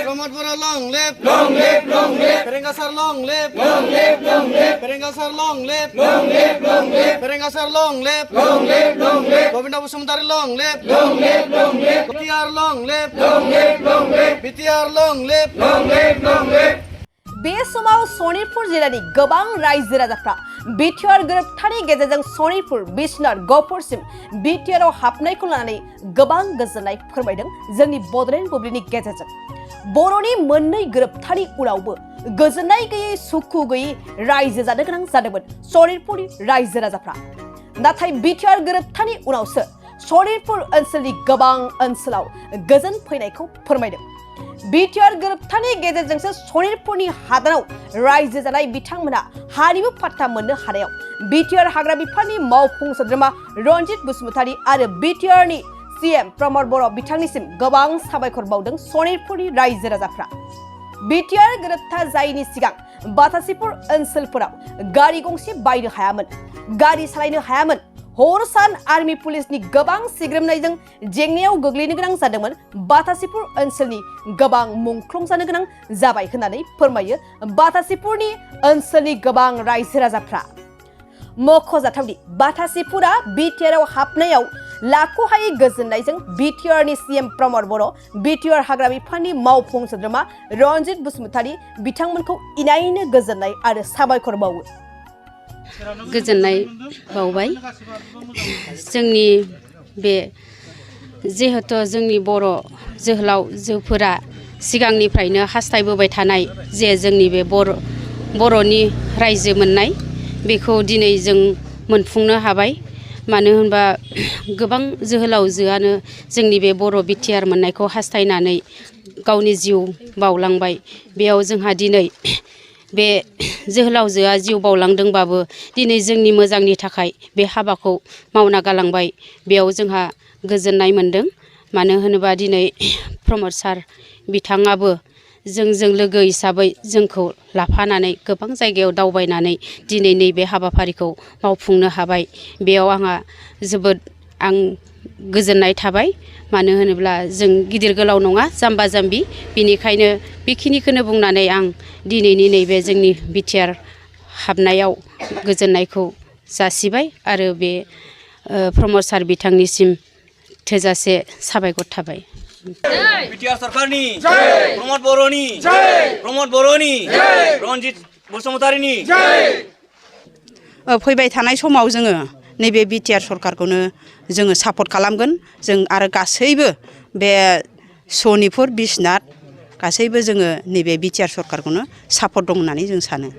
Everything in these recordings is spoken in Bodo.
Promote for a long live, long live, long live. Perengasar long live, long live, long live. Perengasar long live, long live, long live. Perengasar long live, long live, long live. Govinda Basumtari long live, long live, long live. BTR long live, long live, long live. BTR long live, long live, long live. बे समाव सनितपुर जिल्लानि गोबां रायजो राजाफ्रा बिटिआर गोरोबथानि गेजेरजों सनितपुर बिश्वनाथ गहपुरसिम बिटिआरआव हाबनायखौ लानानै गोबां गोजोननाय फोरमायदों जोंनि बड'लेण्ड बुब्लिनि गेजेरजों बर'नि मोननै गोरोबथानि उनावबो गोजोननाय गैयै सुखु गैयै रायजो जानो गोनां जादोंमोन सनितपुरनि रायजो राजाफ्रा नाथाय बिटिआर गोरोबथानि उनावसो सनितपुर ओनसोलनि गोबां ओनसोलाव गोजोन फैनायखौ फोरमायदों बिटिआर गोरोबथानि गेजेरजोंसो सनितपुरनि हादानाव रायजो जानाय बिथांमोना हारिमु पाट्टा मोननो हानायाव बिटिआर हाग्रा बिफाननि मावफुं सोद्रोमा रनजित बसुमतारी आरो बिटिआरनि सीएम प्रमद बर' बिथांनिसिम गोबां साबायखर बावदों सनितपुरनि रायजो राजाफ्रा बिटिआर गोरोबथा जायैनि सिगां बातासिपुर ओनसोलफोराव गारि गंसे बायनो हायामोन गारि सालायनो हायामोन हर सान आर्मी पुलिसनि गोबां सिग्रोमनायजों जेंनायाव गोग्लैनो गोनां जादोंमोन बातासिपुर ओनसोलनि गोबां मुंख्लं जानो गोनां जाबाय होननानै फोरमायो बातासिपुरनि ओनसोलनि गोबां रायजो राजाफ्रा मख'जाथावदि बातासिपुरा बिटिआरआव हाबनायाव लाख'हायै गोजोननायजों बिटिआरनि सीएम प्रमद बर' बिटिआर हाग्रा बिफाननि मावफुं सोद्रोमा रनजित बसुमतारी बिथांमोनखौ इनायनो गोजोननाय आरो साबायखर बावो गोजोननाय बावबाय जोंनि बे जिहेतु जोंनि बर' जोहोलावजोफोरा सिगांनिफ्रायनो हास्थायबोबाय थानाय जे जोंनि बे बर'नि रायजो मोननाय बेखौ दिनै जों मोनफुंनो हाबाय मानो होनबा गोबां जोहोलावजोआनो जोंनि बे बर' बिटिआर मोननायखौ हास्थायनानै गावनि जिउ बावलांबाय बेयाव जोंहा दिनै बे जोहोलावजोआ जिउ बावलांदोंबाबो दिनै जोंनि मोजांनि थाखाय बे हाबाखौ मावना गालांबाय बेयाव जोंहा गोजोननाय मोनदों मानो होनोबा दिनै प्रमद सार बिथाङाबो जोंजों लोगो हिसाबै जोंखौ लाफानानै गोबां जायगायाव दावबायनानै दिनै नैबे हाबाफारिखौ मावफुंनो हाबाय बेयाव आंहा जोबोद गोजोननाय थाबाय मानो होनोब्ला जों गिदिर गोलाव नङा जाम्बा जाम्बि बिनिखायनो बेखिनिखौनो बुंनानै आं दिनैनि नैबे जोंनि बिटिआर हाबनायाव गोजोननायखौ जासिबाय आरो बे प्रमद सार बिथांनिसिम थोजासे साबायखर थाबाय बिटिआर सरकारनि प्रमद बर'नि रनजित बसुमतारीनि फैबाय थानाय समाव जोङो नैबे बिटिआर सरकारखौनो जोङो सापर्ट खालामगोन जों आरो गासैबो बे सनितपुर बिश्वनाथ गासैबो जोङो नैबे बिटिआर सरकारखौनो सापर्ट दं होननानै जों सानो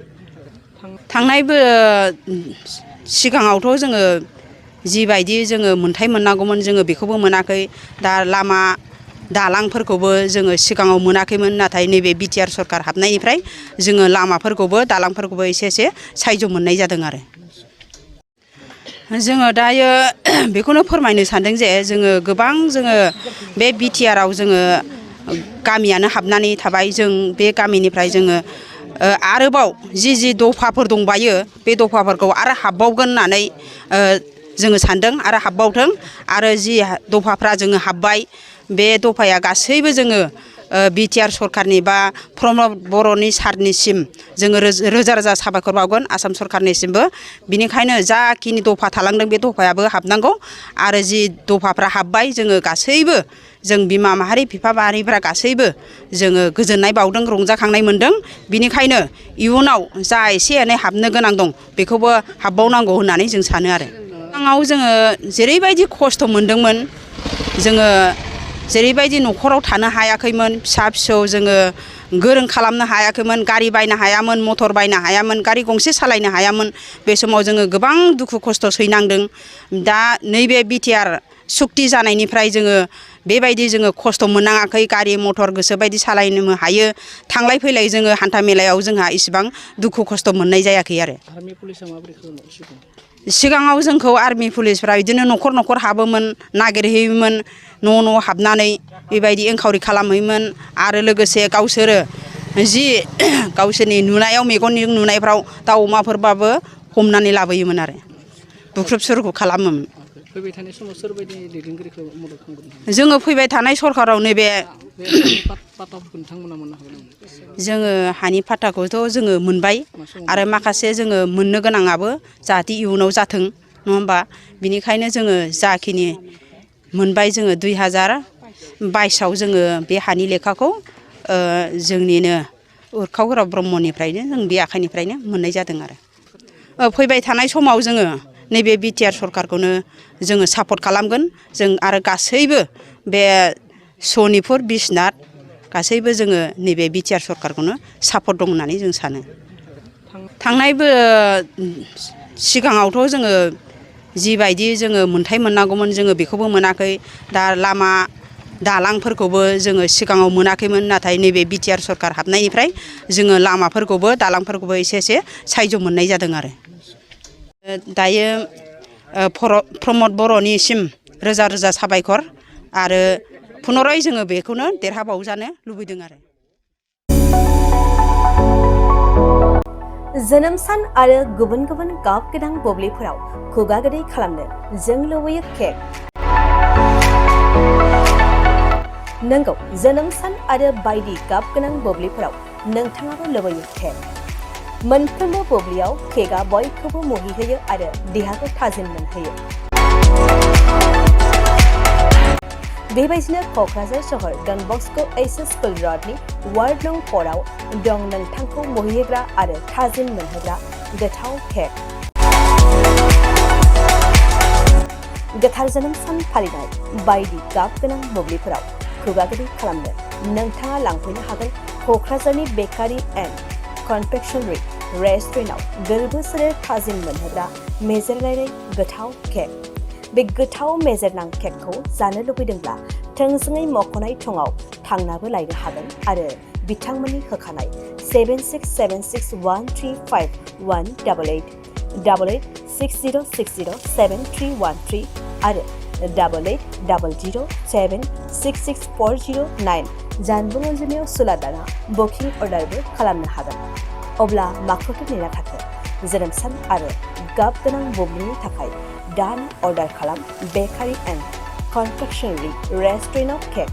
थांनायबो सिगाङावथ' जोङो जिबायदि जोङो मोनथाय मोननांगौमोन जोङो बेखौबो मोनाखै दा लामा दालांफोरखौबो जोङो सिगाङाव मोनाखैमोन नाथाय नैबे बिटिआर सरकार हाबनायनिफ्राय जोङो लामाफोरखौबो दालांफोरखौबो एसे सायज' मोननाय जादों आरो जोङो दायो बेखौनो फोरमायनो सानदों जे जोङो गोबां जोङो बे बिटिआरआव जोङो गामियानो हाबनानै थाबाय जों बे गामिनिफ्राय जोङो आरोबाव जि दफाफोर दंबायो बे दफाफोरखौ आरो हाबबावगोन होननानै जोङो सानदों आरो हाबबावथों आरो जि दफाफ्रा जोङो हाबबाय बे दफाया गासैबो जोङो बिटिआर सरकारनि बा प्रमद बर'नि सारनिसिम जोङो रोजा रोजा साबायखर बावगोन आसाम सरकारनिसिमबो बिनिखायनो जाखिनि दफा थालांदों बे दफायाबो हाबनांगौ आरो जि दफाफ्रा हाबबाय जोङो गासैबो जों बिमा माहारि बिफा माहारिफ्रा गासैबो जोङो गोजोननाय बावदों रंजाखांनाय मोनदों बिनिखायनो इयुनाव जा एसे एनै हाबनो गोनां दं बेखौबो हाबबावनांगौ होननानै जों सानो आरो सिगाङाव जोङो जेरैबायदि खस्थ' मोनदोंमोन जोङो जेरैबायदि न'खराव थानो हायाखैमोन फिसा फिसौ जोङो गोरों खालामनो हायाखैमोन गारि बायनो हायामोन मटर बायनो हायामोन गारि गंसे सालायनो हायामोन बे समाव जोङो गोबां दुखु खस्थ' सैनांदों दा नैबे बिटिआर सुक्ति जानायनिफ्राय जोङो बेबायदि जोङो खस्थ' मोननाङाखै गारि मटर गोसोबायदि सालायनो हायो थांलाय फैलाय जोङो हान्था मेलायाव जोंहा इसिबां दुखु खस्थ' मोननाय जायाखै आरो सिगाङाव जोंखौ आर्मी पुलिसफ्रा बिदिनो न'खर न'खर हाबोमोन नागिरहैयोमोन न' हाबनानै बेबायदि एनकाउरि खालामहैयोमोन आरो लोगोसे गावसोरो जि गावसोरनि नुनायाव मेगननि नुनायफ्राव दाउ अमाफोरबाबो हमनानै लाबोयोमोन आरो बुख्रुब सुख्रुब खालामोमोन फैबाय थानाय समाव सोरबायदि दैदेनगिरिखौ मदद खालामगोन जोङो फैबाय थानाय सरखाराव नैबे बे पाटाफोरखौ नोंथांमोना मोननो हागोन नामा? जोङो हानि पाट्टाखौथ' जोङो मोनबाय आरो माखासे जोङो मोननो गोनाङाबो जाहाथे इयुनाव जाथों नङा होमबा बिनिखायनो जोङो जाखिनि मोनबाय जोङो 2022 जोङो बे हानि लेखाखौ जोंनिनो उरखाव ब्रह्मनिफ्रायनो जों बे आखाइनिफ्रायनो मोननाय जादों आरो फैबाय थानाय समाव जोङो नैबे बिटिआर सरखारखौनो जोङो सापर्ट खालामगोन जों आरो गासैबो बे सनितपुर बिश्वनाथ गासैबो जोङो नैबे बिटिआर सरखारखौनो सापर्ट दं होननानै जों सानो थांनायबो सिगाङावथ' जोङो जिबायदि जोङो मोनथाय मोननांगौमोन जोङो बेखौबो मोनाखै दा लामा दालांफोरखौबो जोङो सिगाङाव मोनाखैमोन नाथाय नैबे बिटिआर सरखार हाबनायनिफ्राय जोङो लामाफोरखौबो दालांफोरखौबो एसे सायज' मोननाय जादों आरो दायो प्रमद बर'निसिम रोजा रोजा साबायखर आरो पुनराय जोङो बेखौनो देरहाबावजानो लुबैदों आरो जोनोम सान आरो गुबुन गुबुन गाब गोनां बुब्लिफोराव खुगा गोदै खालामनो जों लुबैयो केक नंगौ जोनोम सान आरो बायदि गाब गोनां बुब्लिफोराव नोंथाङाबो लुबैयो केक मोनफ्रोमबो बुब्लियाव केकआ बयखौबो मुहिहोयो आरो देहाखौ थाजिम मोनहोयो बेबायदिनो क'क्राझार सहर डन बस्क' एच.एस. स्कुल र'डनि वार्ड नं 4 आव दं नोंथांखौ मुहिहोग्रा आरो थाजिम मोनहोग्रा गोथाव केक गोथार जोनोम सान फालिनाय बायदि गाब गोनां बुब्लिफोराव खुगा गोदै खालामनो नोंथाङा लांफैनो हागोन क'क्राझारनि बेकारि एन्ड कनफेक्शनारि रेस्टुरेन्टआव गोरबो सोलेर थाजिम मोनहोग्रा मेजेरलायनाय गोथाव केक बे गोथाव मेजेरनां केकखौ जानो लुबैदोंब्ला थोंजोङै मख'नाय थंआव थांनाबो लायनो हागोन आरो बिथांमोननि होखानाय 7676135188 8860607313 आरो 880007664009 जानबुं अनजिमायाव सुलादाना बुकिं अर्डारबो खालामनो हागोन अब्ला माखौथो नेना थाखो जोनोम सान आरो गाब गोनां बुब्लिनि थाखाय दान अर्डार खालाम बेकारि एन्ड कनफेक्शनारि रेस्टुरेन्टआव केक